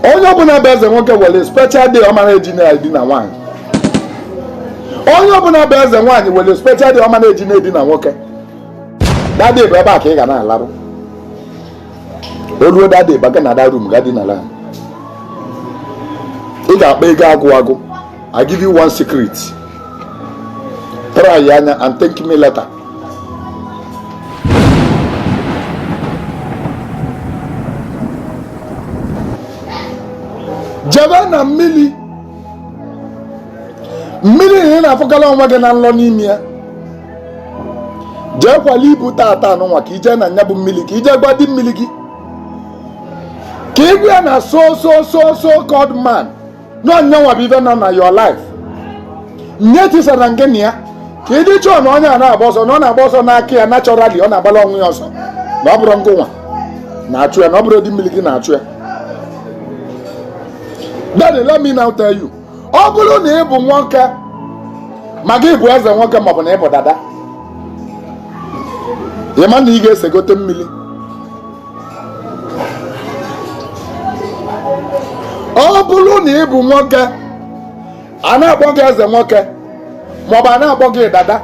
Onye ọbụla bụ eze nwoke were special day ọ mara eji na-edina nwaanyị. Onye ọbụla bụ eze nwaanyị were special day ọ mara eji na-edina nwoke. That day bụ ebe a ka ị ga na-alarụ. O ruo that day, baga na that room ga dinala. Ị ga-akpa ego agwụ agwụ. I give you one secret. Try ya anya and thank me later. Jebe na mmiri, mmiri na ị na-afụkala onwe gị na nlọ n'ime ya. Jee kwala ibu tata anụnwa ka ije na nya bụ mmiri, ka ije gwa di mmiri gị, ka ị gwa ya na so so so so called man na ọ nyanwa bụ ife nọ na your life nye tisara nke na ya, ka ị dị chọọ na onye a na-agba ọsọ, na ọ na-agba ọsọ n'aka ya naturally, ọ na-agbala onwe ya ọsọ, na ọ bụrụ ngụnwa na-achụ ya, na ọ bụrụ di mmiri gị na-achụ ya. Daddy, let me now tell you, ọ bụrụ na ị bụ nwoke, ma gị bụ eze nwoke maọbụ na ị bụ dada, ị ma na ị ga-esegote mmiri. Ọ bụrụ na ị bụ nwoke, a na-akpọ gị eze nwoke maọbụ a na-akpọ gị dada,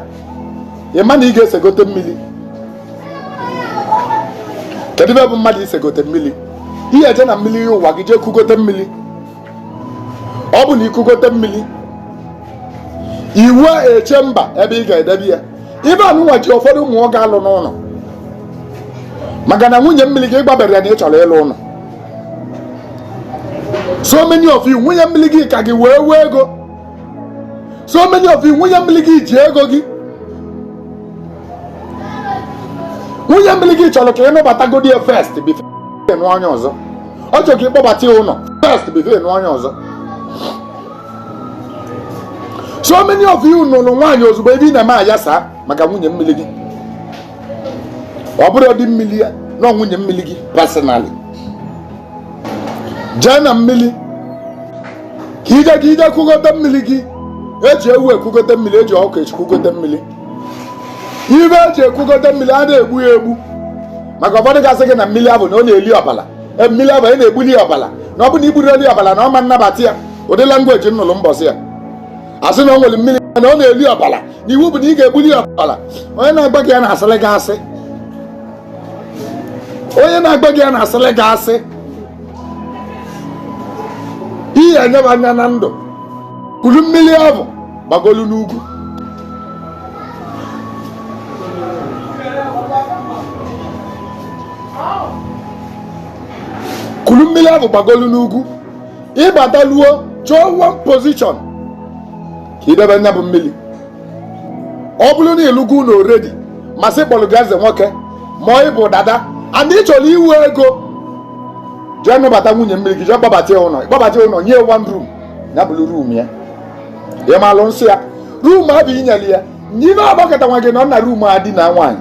ị ma na ị ga-esegote mmiri. Kedu ebe bụ mmadụ isegote mmiri? Ihe eje na mmiri ụwa gị jee kugote mmiri. Ọ bụ na ikugote mmiri, iwu eche mba ebe ị ga-edebe ya. Ibe anụnwa ji ụfọdụ ụmụ nwoke alụ n'ụlọ, maka na nwunye mmiri gị gbabere ya na ị chọrọ ịlụ ụlọ. So many of you, nwunye mmiri gị ka gị wee wee ego. So many of you, nwunye mmiri gị ji ego gị. Nwunye mmiri gị chọrọ ka ị nụbatagodi ya first before ị nụọ onye ọzọ. Ọ chọrọ ka ị kpọbata ya ụlọ first before ị nụọ onye ọzọ. So many of you nụrụ nwaanyị ozugbo ebe ị na-eme ayasa maka nwunye mmiri gị. Ọ bụrụ di mmiri ya na nwunye mmiri gị personally. Jee na mmiri ka ije ka ije kụgote mmiri gị. Eji ewu ekugote mmiri, eji ọkụ ekugote mmiri. Ibe eji ekugote mmiri a na-egbu ya egbu, maka ụfọdụ ga-asị gị na mmiri ahụ na ọ na-eli ọbala. Mmiri ahụ ị na-egbuli ọbala, na ọ bụ na igburu ọbala na ọ ma nnabata ya. Ụdị language nnụlụ mbọsị ya asị na ọ nwere mmiri na ọ na-eli ọbala, na iwu bụ na ị ga-egbuli ọbala. Onye na-agba gị ya na-asịrị gị asị. Onye na-agba gị ya na-asịrị gị asị. Ihe enyeba anya na ndụ, kuru mmiri ahụ gbagolu n'ugwu. Kuru mmiri ahụ gbagolu n'ugwu. Ịbataluo, chọọ one position ka idebe nya bụ mmiri. Ọ bụrụ na ịlụgo ụlọ already, masị kpọrọ gị eze nwoke ma ọ bụ dada, and ị chọrọ iwe ego, jee nụbata nwunye mmiri gị, jee kpọbata ya ụlọ. Kpọbata ya ụlọ, nye one room, ya bụrụ room ya. Ị malụ nsị ya room abụ inyere ya n'ime agbakọta nwa gị nọ na room a dị na nwaanyị.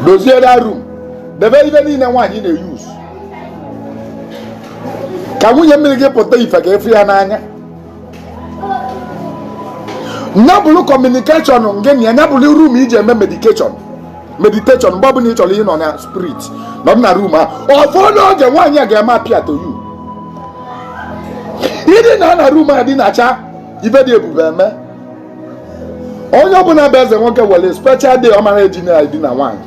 Dozie da room, debe ibe niile nwaanyị na-eyuzu, ka nwunye mmiri gị pụta ife ka efu ya n'anya. Nya bụrụ communication ngị na ya, nya bụrụ room iji eme medication, meditation. Mgbe ọbụla ị chọrọ ịnọ na spirit, nọ na room a. Ụfọdụ oge nwaanyị a ga-eme appear to you. Ịdị na na room a dị na-acha ife dị ebube eme. Onye ọbụla bụ eze nwoke were special day ọ mara eji na-edina nwaanyị.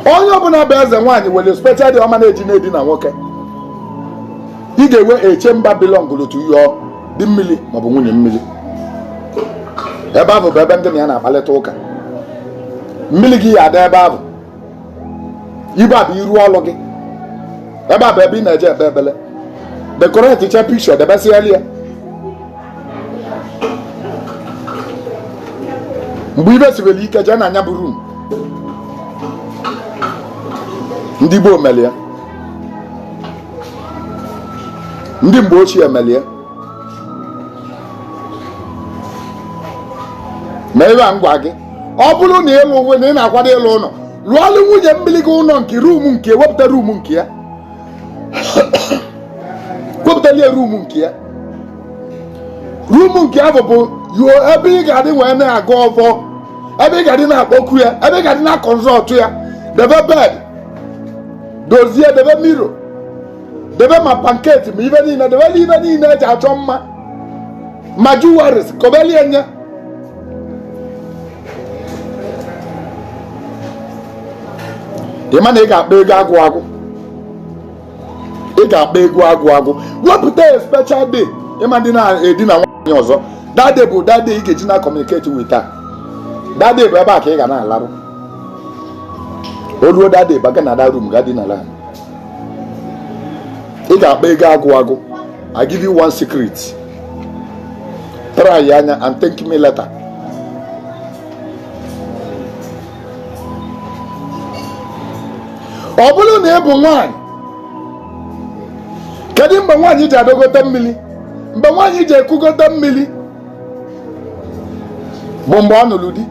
Onye ọbụla bụ eze nwaanyị were special day ọ mara eji na-edina nwoke. Ị ga-enwe eche mba belong to your di mmiri maọbụ nwunye mmiri. Ebe ahụ bụ ebe ndị na ya na-akparịta ụka. Mmiri gị ya ada ebe ahụ. Ibe a bụ iru ọlụ gị. Ebe a bụ ebe ị na-eje ekpe ekpele. Decorate cha picture, debesịala ya. Mgbe ibe sibere ike, jee na anya bụ room. Ndị gboo mere ya, ndị mgbe ochie mere ya. Ma ebe a ngwa gị, ọ bụrụ na ịlụ onwe na ị na-akwado ịlụ ụlọ, lụọlụ nwunye mmiri gị ụlọ nke room nke, wepụta room nke ya, wepụtala ya room nke ya. Room nke ahụ bụ yuo ebe ị ga-adị wee na-agụ ọfọ, ebe ị ga-adị na-akpọku ya, ebe ị ga-adị na consult ya. Debe bed, dozie, debe mirror. Debe ma pancake, ma ibe niile, debela ibe niile eji achọ mma, ma jewelries, kobelie nye. Ị ma na ị ga-akpa ego agwụ agwụ, ị ga-akpa ego agwụ agwụ. Wepụta a special day ịma ndị na-edina nwaanyị ọzọ. That day bụ that day ị ga-eji na communicate with her. That day bụ ebe a ka ị ga na-alarụ. O ruo that day, baga na that room ga dinara. Ị ga-akpa ego agwụ agwụ. I give you one secret, try anya and thank me later. Ọ bụrụ na ị bụ nwaanyị, kedu mgbe nwaanyị ji adogote mmiri? Mgbe nwaanyị ji ekugote mmiri bụ mgbe ọ nụrụ di.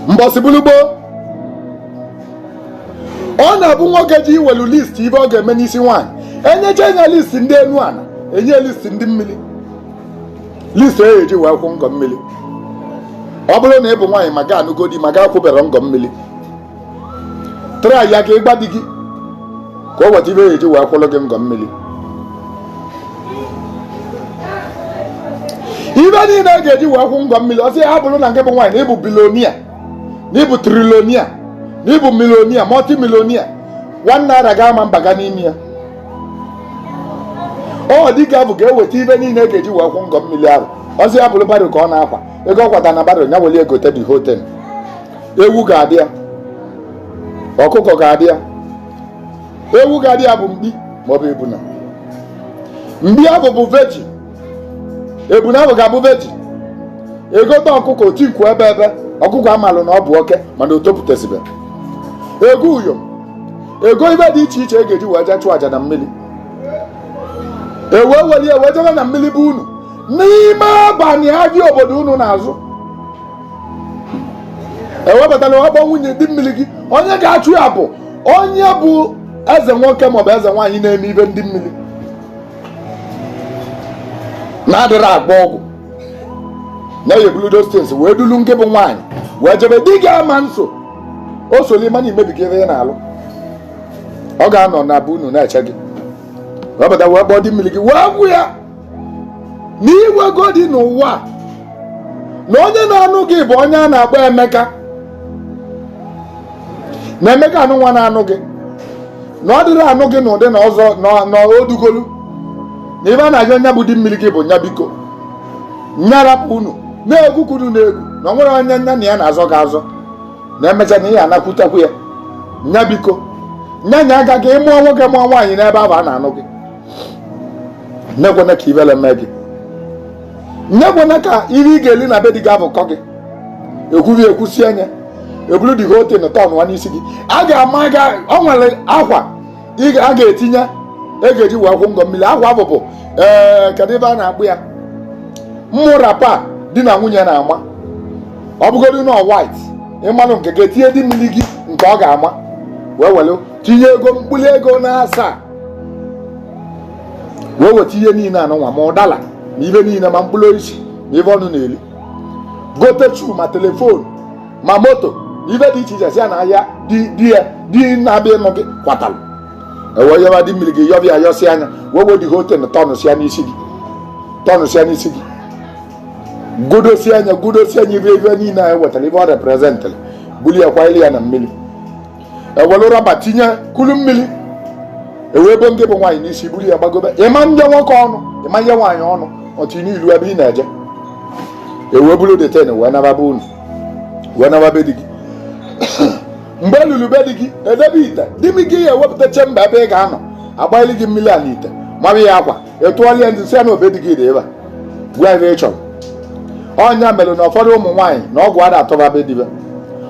Mbọsị bụrụ gboo, ọ na-abụ nwoke ji iwelu list ibe ọ ga-eme n'isi nwaanyị. Enyecha enye list ndị enu ana, enye list ndị mmiri, list e eji wee kwụ ngọ mmiri. Ọ bụrụ na ị bụ nwaanyị ma ga anụgo di ma ga akwụbere ngọ mmiri, try ya ka ịgba di gị ka o weta ibe ya eji wee kwụrụ gị ngọ mmiri. Ibe niile a ga-eji wee kwụ ngọ mmiri, ọsị ya bụrụ na nke bụ nwaanyị, na ịbụ billionaire, na ịbụ trillionaire, na ịbụ millionaire, multi-millionaire, ₦1 ga-ama mbaga n'ime ya. Ọ dịka bụ ga-eweta ibe niile a ga-eji wee kwụ ngọ mmiri ahụ. Ọsị ya bụrụ barrow ka ọ na-akwa, ego ọ kwata na barrow ya were egote the hotel. Ewu ga-adị ya, ọkụkọ ga-adị ya. Ewu ga-adị ya bụ mkpi maọbụ ebuna. Mkpi ahụ bụ virgin, ebuna ahụ ga-abụ virgin. Egote ọkụkọ otinkwu ebe ebe ọkụkọ amalụ na ọ bụ oke, mana o topụtasịbe. Ego uyom, ego ibe dị iche iche e ga-eji wee jee chụọ aja na mmiri, ewee welie wee jebe na mmiri bụ unu n'ime abalị. Ahịa obodo unu na-azụ, ewepụtala ọkpọ nwunye di mmiri gị. Onye ga-achụ ya bụ onye bụ eze nwoke maọbụ eze nwaanyị na-eme ibe ndị mmiri na-adịrị agba ọgwụ na ya ebulu those things wee dulu nke bụ nwaanyị wee jebe. Di gị ama nso o soli mana imebiga ebe ị na-alụ. Ọ ga-anọ na be unu na-eche gị. Wepụta wee kpọọ di mmiri gị wee gwụ ya na iwego dị n'ụwa, na onye na-anụ gị bụ onye a na-akpọ Emeka, na Emeka anụ nwa na-anụ gị, na ọ dịrị anụ gị n'ụdị na ọzọ na odugolu, na ebe a na-ajụ nya bụ di mmiri gị bụ nya biko nya rapụ unu na-egwu ka unu na-egwu, na ọ nwere onye nya na ya na-azọ gị azọ, na emecha na ihe anakwutekwu ya. Nya biko nya nya aka ka ị mụọ nwoke, mụọ nwaanyị n'ebe ahụ a na-anụ gị. Nnekwena ka ibele mee gị, nnekwena ka ihe ị ga-eli na be di gị abụkọ gị. Ekwubi ekwusi anya eburu the whole thing tọn nwa n'isi gị. A ga-ama gị. Ọ nwere akwa a ga-etinye e ga-eji wee kwụ ngọ mmiri. Akwa bụ ee, kedu ebe a na-akpụ ya? Mmụ wrapper di na nwunye na-ama. Ọ bụgodu na white, ịmanụ nke ga-etinye di mmiri gị nke ọ ga-ama, wee were tinye ego mkpụrụ ego na asaa, wee weta ihe niile anụnwa, ma ụdala ma ibe niile, ma mkpụrụ osisi ma ibe ọnụ na-eli, gote shoe, ma telephone, ma moto na ibe dị iche iche, si ya na ahịa di di ya di na-abịa ịnụ gị kwatalụ. Ewee yọba di mmiri gị, yọbịa yọsi anya, wee wee the whole thing tọnụsịa n'isi gị, tọnụsịa n'isi gị, godosi anya, godosi anya ibe ibe niile a wetara, ibe ọ representịrị, buli ya kwanyere ya na mmiri. Ewelu rọba tinye kulu mmiri, ewee bo nke bụ nwaanyị n'isi, buru ya gbagobe. Ịma ndị nwoke ọnụ, ịma nye nwaanyị ọnụ otu n'ilu ebe ị na-eje. Ewee buru the thing wee naba be unu, wee naba be di gị. Mgbe elulu be di gị, edebe ite di m gị ya ewepụta chamber ebe ị ga-anọ, agbanyere gị mmiri a n'ite, mara ya akwa, etụọla ya ntị, sị ya na obe di gị dị ebe a, gwa ebe ị chọrọ. Ọnya mere na ụfọdụ ụmụ nwaanyị na ọgwụ ada atọba be dibe.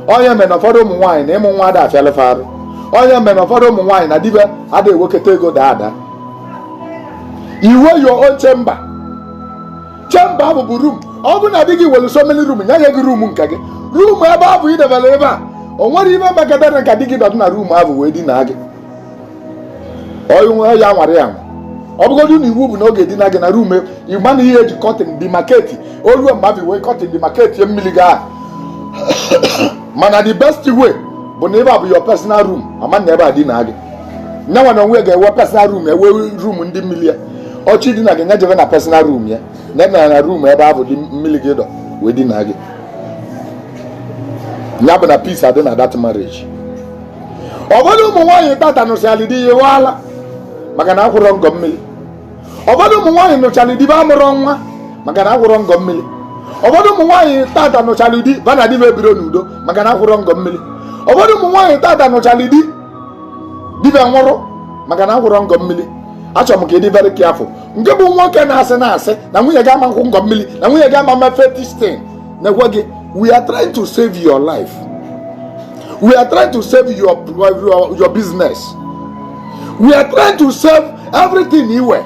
Ọnya mere na ụfọdụ ụmụ nwaanyị na ịmụ nwa ada afịalụfa arụ. Ọnya mere na ụfọdụ ụmụ nwaanyị na dibe ada ewekọta ego daa ada. Iwe your own chamber. Chamber ahụ bụ room. Ọ bụ na di gị were so many room, ya nye gị room nke gị, room ebe ahụ ị debere ebe a. O nwere ibe mekọtara ka di gị nọdụ na room ahụ wee dinaa gị. Onye ya nwara ya nwa, ọ bụgodu na iwu bụ na ọ ga-edina gị na room, ịgba na ihe eji curtain demarcate oluo mgbe abụ wee curtain demarcate mmiri gị ahụ. Mana the best way bụ na ebe a bụ your personal room, ama na ebe a dinaa gị. Nyanwa na onwe ga-ewe personal room, ewe room ndị mmiri ya. Ọ chọ idina gị, nya jebe na personal room ya, na na na room ebe ahụ dị mmiri gị dọ wee dina gị. Ya bụ na peace adị na that marriage. Ụfọdụ ụmụ nwaanyị tata nụsịalị di ya waala maka na akwụrọ ngọ mmiri. Ụfọdụ ụmụ nwaanyị nụchalị di ba amụrọ nwa maka na akwụrọ ngọ mmiri. Ụfọdụ ụmụ nwaanyị tata nụchalị di ba na di ba ebiro n'udo maka na akwụrọ ngọ mmiri. Ụfọdụ ụmụ nwaanyị tata nụchalị di, di ba nwụrụ maka na akwụrọ ngọ mmiri. Achọrọ m ka ị dị very careful. Nke bụ nwoke na-asị na-asị na nwunye gị ama nkwụ ngọ mmiri, na nwunye gị ama eme fetish thing, na-ekwe gị. We are trying to save your life. We are trying to save your business. We are trying to save everything iwe,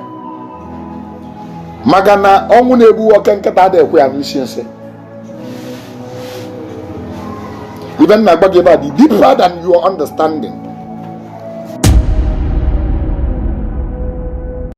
maka na ọnwụ na-egbu nwoke nkịta adịghị ekwe ya n'isi nsị. Ife m na-agba gị ebe a dị deeper than your understanding.